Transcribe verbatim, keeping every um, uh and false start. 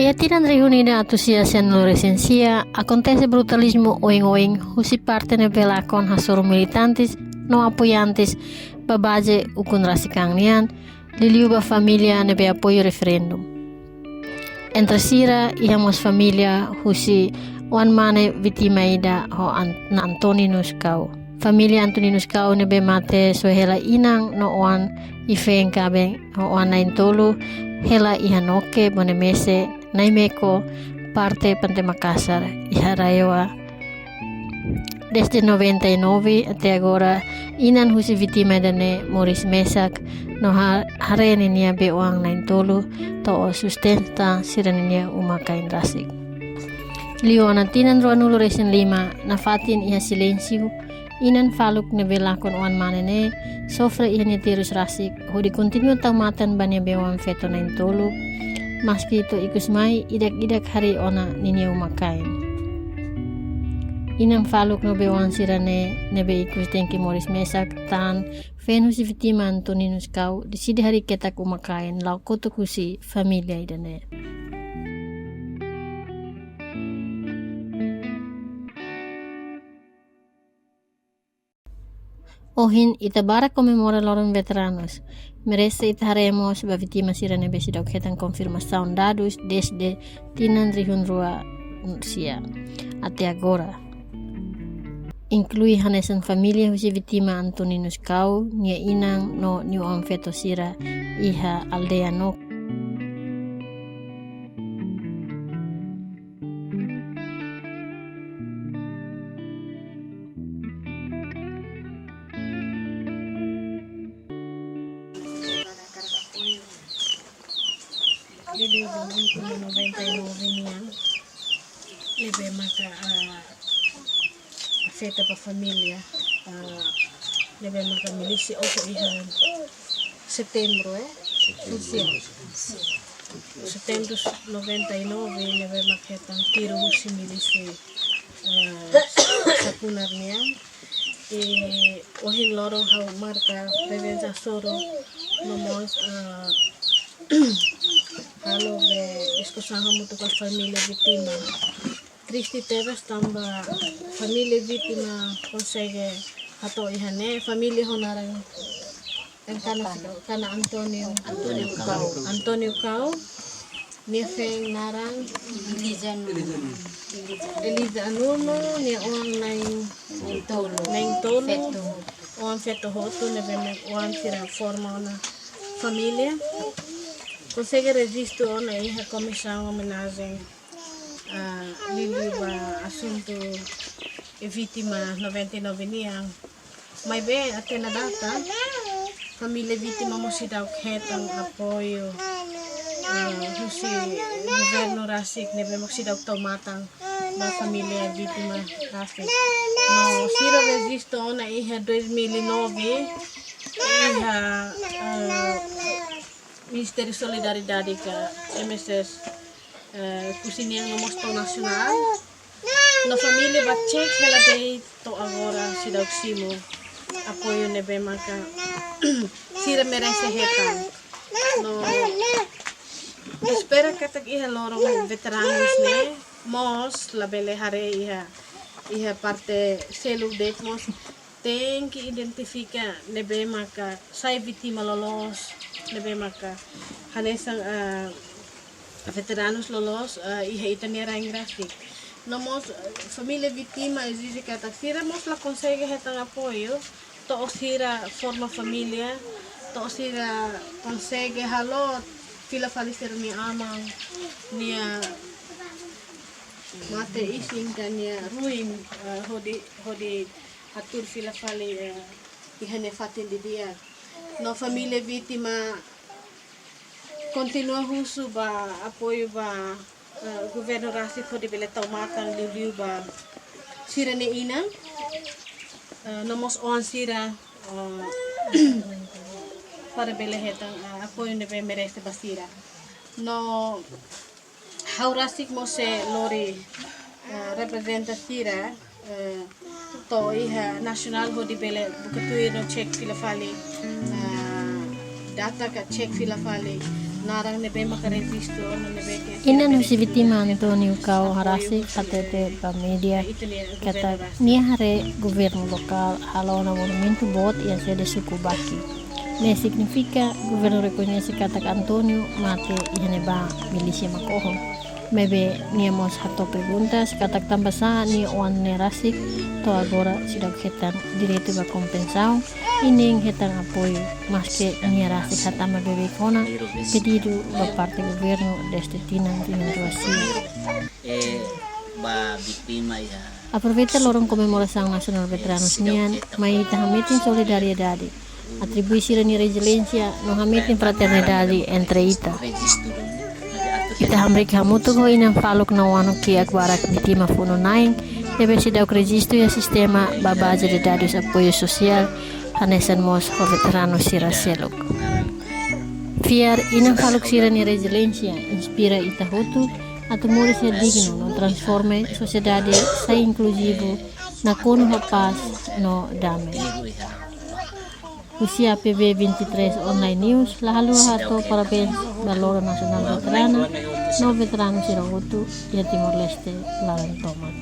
Iha tinan rihun ida atus sia sianulu resin sia, akontese brutalizmu oioin husi parte ne'ebé lakon hasoru militantes no apoiantes ba baze ukun rasik an nian, liuliu ba família ne'ebé apoiu referendum. Entre sira iha mós família husi oan mane vítima ida ho An-, Antoninus Kau. Família Antoninus Kau ne'ebé mate soe hela inan no oan, i feen kaben ho oan na'in-tolu, hela iha Noke, Bonemese, Naimeko, parte Pante Makasar, iha RAEOA. Desde noventa e nove até agora, inan husi vítima ida-ne'e moris mesak no ha-, haree ninia bei-oan na'in-tolu to'o sustenta sira-ninia uma-kain rasik. Liu ona tinan ruanulu resin lima, nafatin iha silénsiu, inan faluk ne'ebé lakon oan mane ne'e sofre iha nia terus rasik, hodi kontinua tau matan ba nia bei-oan feto na'in-tolu, maski to'o ikus mai ida-idak harii ona ninia uma-kain. Inan faluk no bei-oan sira-ne'e, ne'ebé ikus tenke moris mesak tan feen husi vítima Antoninus Kau, deside harii ketak uma-kain la'o kotuk husi família ida-ne'e. Ohin ita barak komemora loron veteranus. Merese ita haree mós ba vítima sira ne'ebé seidauk hetan konfirmasaun dadus desde tinan rihun rua sia até agora. Inklui hanesan família husi vítima Antoninus Kau, nia inan no nia oan feto sira iha aldeia Noke. Desde mil novecentos e noventa e nove nian, ne'ebé maka, ah, afeta ba família, ah, ne'ebé maka milísia oho iha setembru, eh? Setembru. Setembru noventa e nove, ne'ebé maka hetan tiru husi milísia, ah, Sakunar nian. I ohin loron ha'u marka prezensa hasoru no mós, ah, halo be diskusaun hamutuk ho família vítima. Triste tebes tanba família vítima konsege hato'o iha ne'e, família ho naran Entaun, kana António. António Kau. António Kau. Nia feen naran Eliza Nuno. Eliza Nuno, nia oan na'in, na'in-tolu. Na'in-tolu. Feto. Oan feto hotu, ne'ebé mak oan sira forma ona família. Konsege rejistu ona iha Komisaun Omenajen, ah, liuliu ba asuntu vítima noventa e nove nian. Maibé, até ona data, família vítima mós seidauk hetan apoiu, ah, husi governu rasik ne'ebé mós seidauk tau matan ba família vítima rasik. No sira rejistu ona iha dois mil e nove, iha, ah, Ministériu Solidariedade ka M S S, eh, husi nian no mós to'o nasionál. No família bá cek hela de'it to'o agora seidauk simu apoiu ne'ebé maka sira merese hetan. No espera katak iha loron veteranus ne'e mós labele haree iha, iha parte seluk de'it mós tenke identifika ne'ebé maka sai vítima loloos, ne'ebé maka hanesan, ah, veteranus loloos, ah, iha ita-nia rain rasik. No mós, ah, família vítima ezije katak sira mós la konsege hetan apoiu, to'o sira forma família, to'o sira konsege halo fila fali sira-nia aman nia mate-isin ka nia ruin, ah, hodi, hodi hatuur fila fali, eh, iha nia fatin didi'ak. No família vítima kontinua husu ba apoiu ba, eh, governu rasik hodi bele tau matan liuliu ba sira-nia inan, eh, no mós oan sira, eh, para bele hetan, eh, apoiu ne'ebé merese ba sira. No ha'u rasik mós sei lori, eh, reprezenta sira, eh, to'o iha nasionál hodi bele buka tuir no cek fila fali, eh, data ka cek fila fali Inan husi vítima António Cao harasik hatete ba média katak nia haree governu lokál halo ona monumentu boot iha sede suku Baki. Ne'e signifika governu rekoñese katak António mate iha ne'ebá milísia mak oho. Maibé nia mós hato'o perguntas katak tanbasá nia oan ne'e rasik to'o agora seidauk hetan direitu ba kompensasaun, i nem hetan apoiu, maske nia rasik hatama beibeik ona pedidu ba parte governu dezde tinan rihun rua sia. Aproveita loron komemorasaun nasionál veteranus nian, mai ita hametin solidariedade, atribui sira-nia reziliénsia no hametin fraternidade entre ita. Ita hamriik hamutuk ho inan faluk no oan kiak barak vítima funu-na'in ne'ebé seidauk rejistu iha sistema ba baze de dadus apoiu sosiál, hanesan mós ho veteranu sira seluk. Fiar inan faluk sira-nia reziliénsia inspira ita hotu atu moris iha dignu no transforma sosiedade sai inkluzivu, nakonu ho pás no dame. Husi A P B vinte e três Online News, la haluha hato'o parabéns ba Loron Nasionál Veterana no veteranu sira hotu iha Timor-Leste laran tomak.